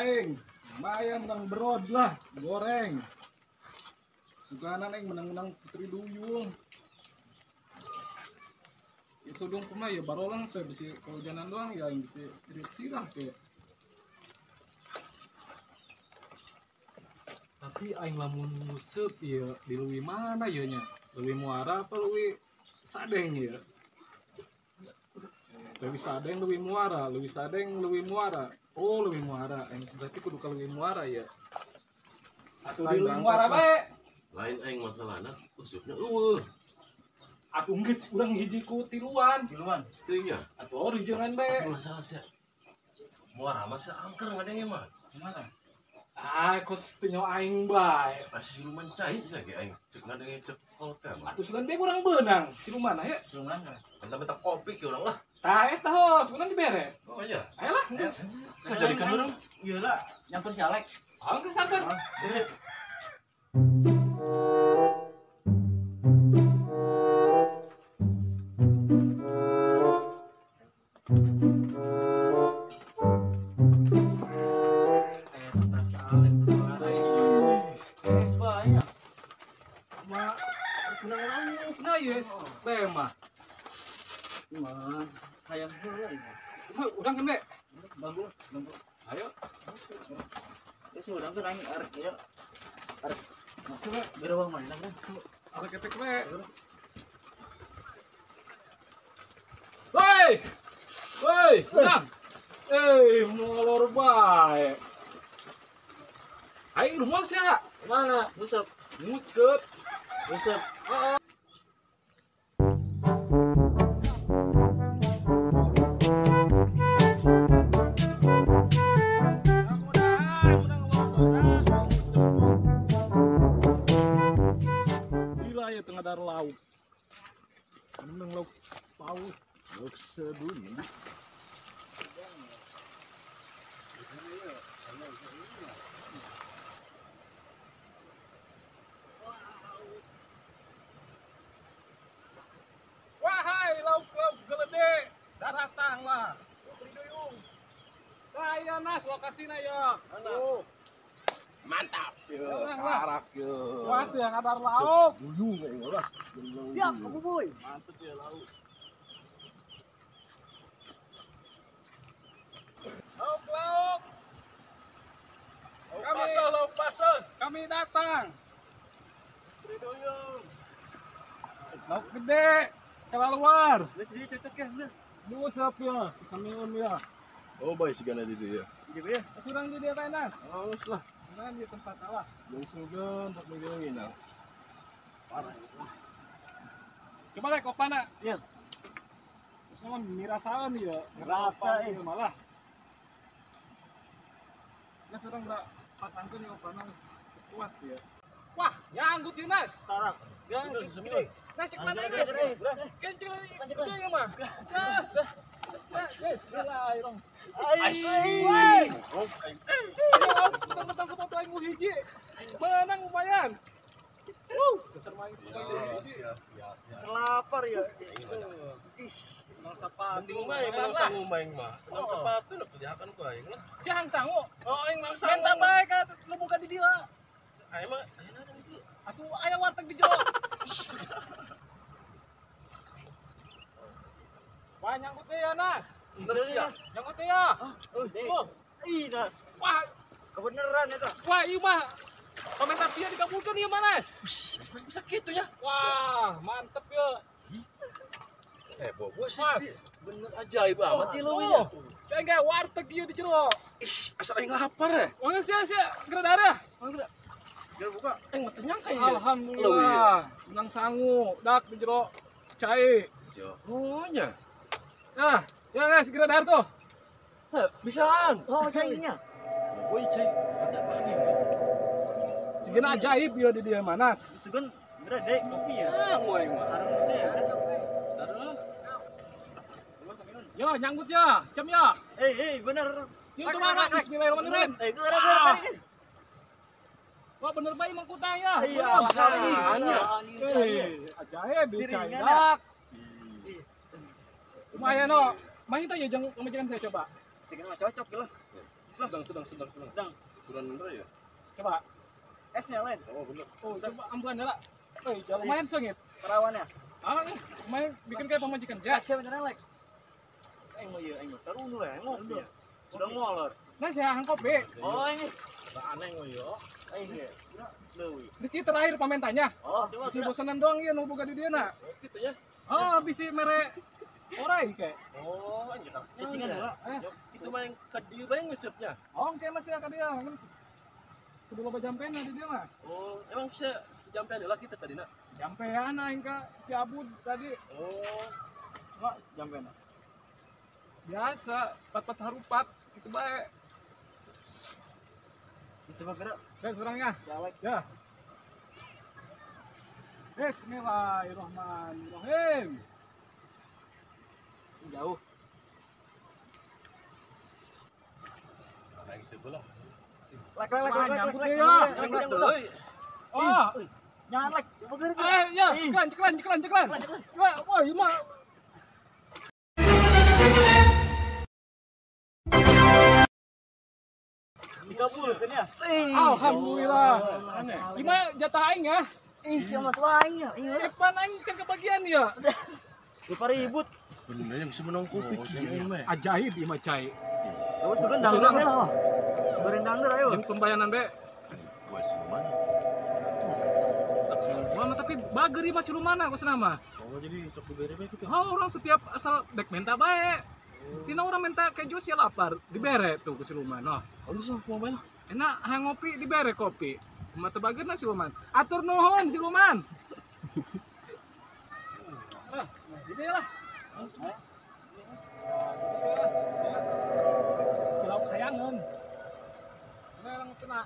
Aing lumayan menang berod lah, goreng. Suganan aing menang-menang putri duyung. Itu dong kumah ya barolang teh bisi kehujanan doang ya aing bisi irit sirah teh. Tapi aing lamun nguseup ieu di leuwih mana ieu nya? Leuwih muara apa leuwih sadeng ieu? Leuwih sadeng leuwih muara, leuwih sadeng leuwih muara. Oh, leuwih muara. Aing berarti kudu ka leuwih muara ya. Atuh di leuwih muara bae. Lain aing masalahna usupna eueuh. Atuh geus urang hiji ku tiluan. Tiluan. Teu nya. Atuh rijengan bae. Masalah sia. Muara mah sia angker ngadenge mah. Kumaha? Ah, kos teu nyawa aing bae. Pasti siluman cai cenah ge aing. Cek ngadenge cek kolot teh mah. Atuh sugan bae urang beunang. Siluman aya. Siluman lah. Minta-minta kopi ke urang lah. Tah eta hos, beunang dibere. Oh iya. Ayolah, geus. Sajadikeun urang. Ieu lah, nyamper si Alek. Ah, geus sabar. Yes, tema. Mah, hayang heula ieu. Urang kan, Dek? Bambu, bambu. Ayo. Ya sih urang kan aing arek ya. Arek maksudna berawang mana kan? Arek ketek we. Woi! Woi, urang. Eh, molor bae. Aing rumah sia. Mana? Nguseup. Nguseup. Nguseup. Heeh. Lauk. Menang lauk paus. Lauk sebumi. Wahai lauk-lauk gelede, daratanglah. Putri Duyung. Saya nas lokasina ya. Oh. Mantap. Karak yo. Wah, tuh yang ada lauk. Duyung aing lah. Siap, aku boy. Mantep ya lauk. Lauk, lauk. Lauk pasal, lauk pasal. Kami datang. Putri Duyung. Lauk gede, keluar. Geus dia cocok ya, geus. Nguseup ya, samiun ya. Oh, bae sigana di dieu ya. Di dieu ya. Surang di dieu nas. Halus lah. Nah, di tempat awak. Yang sugan tak megangin nah. Parah. Coba lek opana. Iya. Terus mah mirasaan ya. Rasa eh malah. Nah, surang enggak pasangkeun ya opana geus kuat ya. Wah, nyanggut ieu Nas. Tarak. Gede. Nas cek mana guys? Kenceng gede ya mah. Guys, gila irong. Ai. Mentang-mentang sepatu aing hiji. Menang lumayan. Wuh, dasar main hiji. Kelapar ya. Ih, menang sepatu. Mending mah menang sangu maing mah. Menang sepatu nu kelihakan ku aing lah. Si hang sangu. Oh, aing mang sangu. Minta bae ka nu buka di dieu. Aing mah ayeuna di dieu. Atuh aya warteg di jero. Wah, nyangkut teh ya, Nas. Bener sia. Nyangkut teh ya. Oh, ih, Nas. Wah, kebenaran eta. Wah, ieu mah komentar sia dikabulkeun ieu mah, Nas. Bisa kitu nya. Wah, mantep ya. Eh, bobo sih bener ajaib amat ieu leuwih nya. Cai ge warteg ieu di jero. Ih, asal aing lapar ya. Wah, sia sia geura darah. Geura buka. Aing mah teu nyangka ieu. Alhamdulillah, menang sangu, dak di jero cai. Oh nya. Nah, ya guys, geura dahar tuh. Heh, bisaan. Oh, cainya. Boy cai, kata pagi. Sigena ajaib ieu di dieu Manas. Sugan geura deui kopi ya. Sangu aing mah. Harung teh ya. Taruh. Yo, nyanggut ya, cem ya. Eh, bener. Yuk, coba bismillahirrahmanirrahim. Eh, geura geura tarik. Wah, bener bae Mang Kutang ya. Iya, ajaib di cai dak. Lumayan no. Main teh ya jang pemajikan saya coba. Sigana mah cocok lah. Sedang. Ukuran bener ya? Coba. Esnya lain. Oh, bener. Oh, coba ambulan lah. Eh, lumayan sengit. Perawannya. Ah, lumayan bikin kayak pemajikan ya. Cewek beneran like. Aing mah ieu aing mah tarundu ya, ngopi. Sudah ngolor. Nah, saya hang kopi. Oh, ini. Aneh mah ieu. Aing ieu. Leuwih. Di sini terakhir pamentanya. Oh, coba. Bisi bosanan doang ieu nu boga di dieu na. Gitu ya. Oh, bisi mere orai kayak. Oh, anjir. Cicingan heula. Itu mah yang ka dieu bae ngeuseup-nya. Oh, kayak masih ka dieu. Kudu loba jampena di dieu mah. Oh, emang sia jampean heula kita tadi na? Jampean aing ka si Abud tadi. Oh, Cuma jampena. Biasa, pat-pat harupat gitu bae. Bisa bergerak. Guys, orangnya. Jalek. Ya. Bismillahirrahmanirrahim. Jauh. Aing sebelah. Lek lek lek lek lek. Lek. Oh. Jangan lek. Eh, ya, ceklan. Wah, wah, ieu mah dikabulkeun ya. Alhamdulillah. Gimana jatah aing ya? Ih, siapa tua aing ya? Eh, pan aing kan kebagian ya. Lupa ribut. Bener yang bisa menang kopi kieu mah. Ajaib ieu mah cai. Coba sugan dangdut lah. Bareng dangdut ayo. Jeung pembayaran be. Gua sih mana? Gua mah tapi bager ieu mah si rumana ku mah. Oh, jadi sok dibere bae kitu. Oh, orang setiap asal dek minta bae. Tina orang minta keju sia lapar, dibere tuh ku si Luman. Oh, geus kumaha bae lah. Enak hayang ngopi dibere kopi. Kumaha teu bageurna si Luman. Atur nuhun si Luman. Ah, gitu ya lah. Si lauk hayangeun. Ini orang kena.